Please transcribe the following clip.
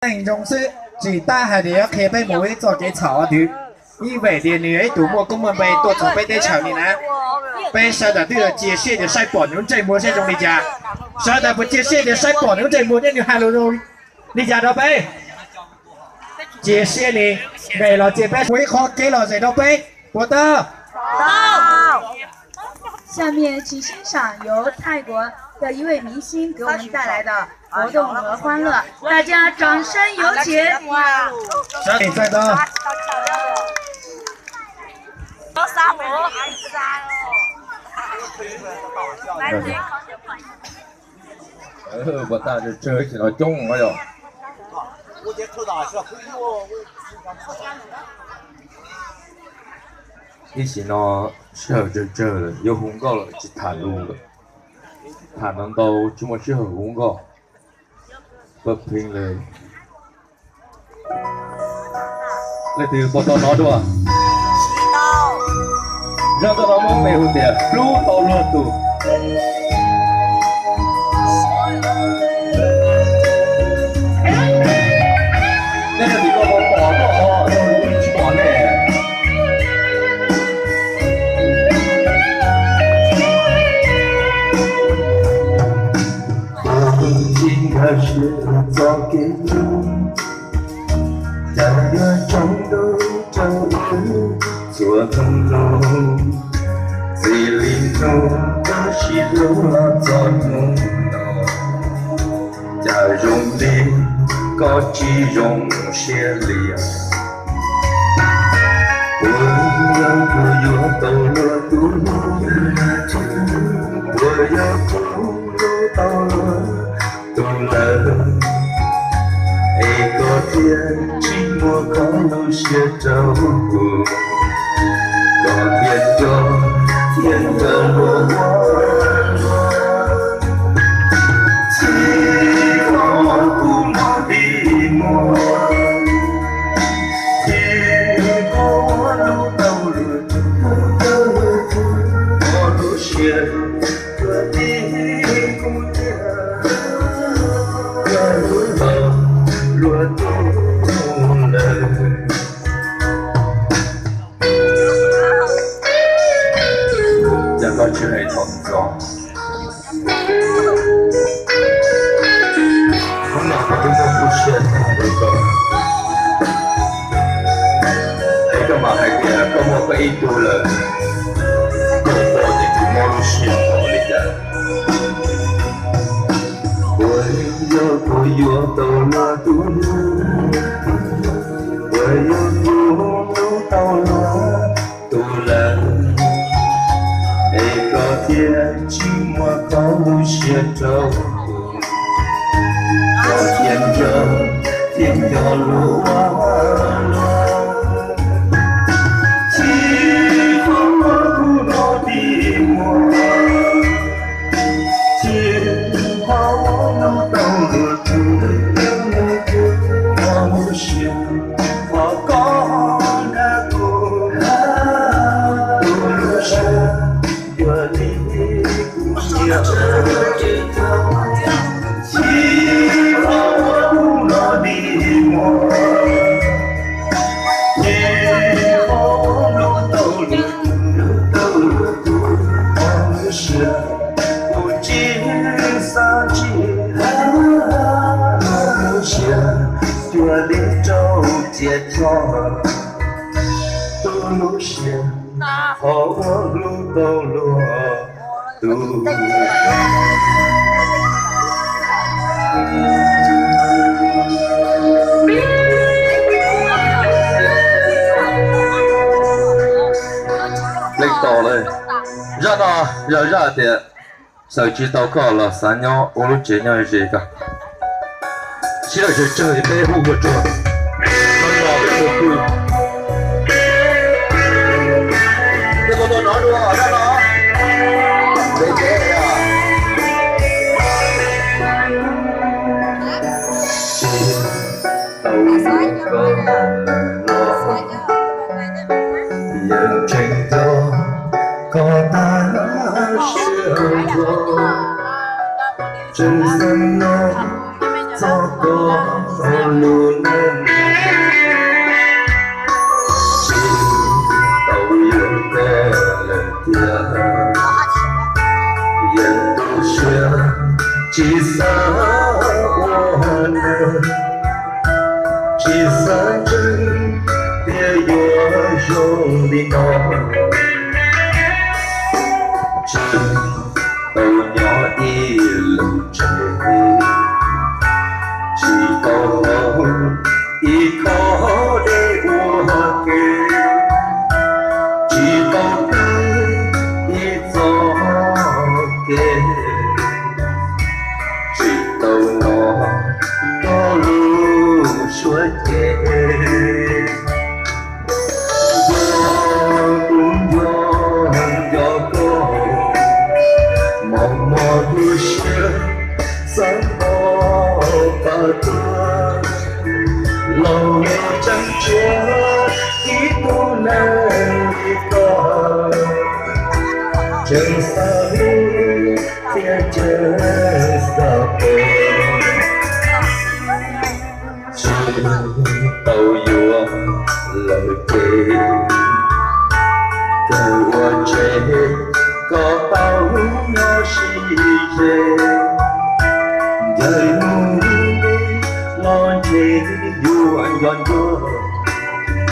Neeg zoo xwb, tsis tab hais tias yuav qhia peb mus ua ib txoj kev txhaum twg. Ib vim tias nws yog ib tug muaj koob muaj npe tuaj txog peb teb chaws li na. Peb sawv daws twb yuav cia siab tias saib pom nws lub ntsej muag saib zoo li cas. Sawv daws puas cia siab tias saib pom nws lub ntsej muag thiab nws hais lus zoo li cas rau peb? Cia siab li. Nqes los cia peb ua ib qho kev lom zem rau peb, puas tau? 下面请欣赏由泰国的一位明星给我们带来的活动和欢乐，大家掌声有请。 Puas tas tsawg tsawg tsis no coob no yog? Ib sim no sij hawm tsawg tsawg lawm, yuav hu nkauj lawm tsis tham lus lawm. Tham ntau ntau tsis muaj sij hawm hu nkauj. Pab pheej li. Leej twg puas tau hnov dua? Zaj ntawm no muaj npe hu tias Hlub Tau Luag Tus. Nej sawv daws puas pom, pom, pom, tsis pom ne? Tus tsis nkag siab txoj kev hlub, cas yuav tsaus ntuj tsaus wb txhua hnub. Txij li hnub koj sib hlub los txog hnub no, cas zoo li koj tsis zoo siab li. Puas yog kuv yuav tau luag tus hlub, puas yog kuv hlub tau luag tus lawm, es koj thiaj tsis muab koj lub siab rau kuv, koj thiaj nco, thiaj nco luag ua luag. Txij thaum kuv nrog dig muag, txij thaum ua hlub tau luag, koj lub siab tuag tib kuv tiag, koj hlub tau luag tus lawm. Cas koj tsis hais thaum ntxov? Hnub no kuv twb muaj lub siab tag rau koj, es koj mam hais tias koj muaj peb ib tug lawm, koj pom ces kuv mob lub siab npaum li cas. Puas yog kuv yuav tau luag tus hlub, puas yog kuv hlub tau luag tus lawm, es koj thiaj tsis muab koj lub siab rau kuv, koj thiaj nco, thiaj nco luag ua luag. Txij thaum kuv nrog dig muag, txij thaum ua hlub tau luag, koj lub siab, koj nrog kuv, koj lub siab, yuav li kuv nyiam. Txij thaum ua hlub nrog dig muag, txij thaum ua hlub tau luag, hlub tau luag tus lub siab, kuv tsis xav ntsib lub siab, yuav li rau cia choj tus lub siab, qhov uas hlub tau luag tus. Leej tau lawm, zaj no yog zaj tias xav tsis tau koj los xav nyob ua lub tsev nyob ze koj. Sib lawm tsawg tsawg peb hu ua tsuag, no los peb hu pw. Tej ko tau nov dua zaj no. Peb peb tau koj los yeej tseem nco koj tag siab nrho, tseem xav nyob txog koj lub Tau ib khob dej ua ke, tsis tau pib ib txoj kev, tsis tau hnov koj lub suab ceg. Nco kuv nco, nco koj, mos mos tu siab xav npau taws tuaj. Laus me tseem tshuav ib tug neeg li koj, tseem xav hlub thiab tseem xav pom. Tsis tau yuav lawm ces kawg ua tsev, koj tau nyob sib ze.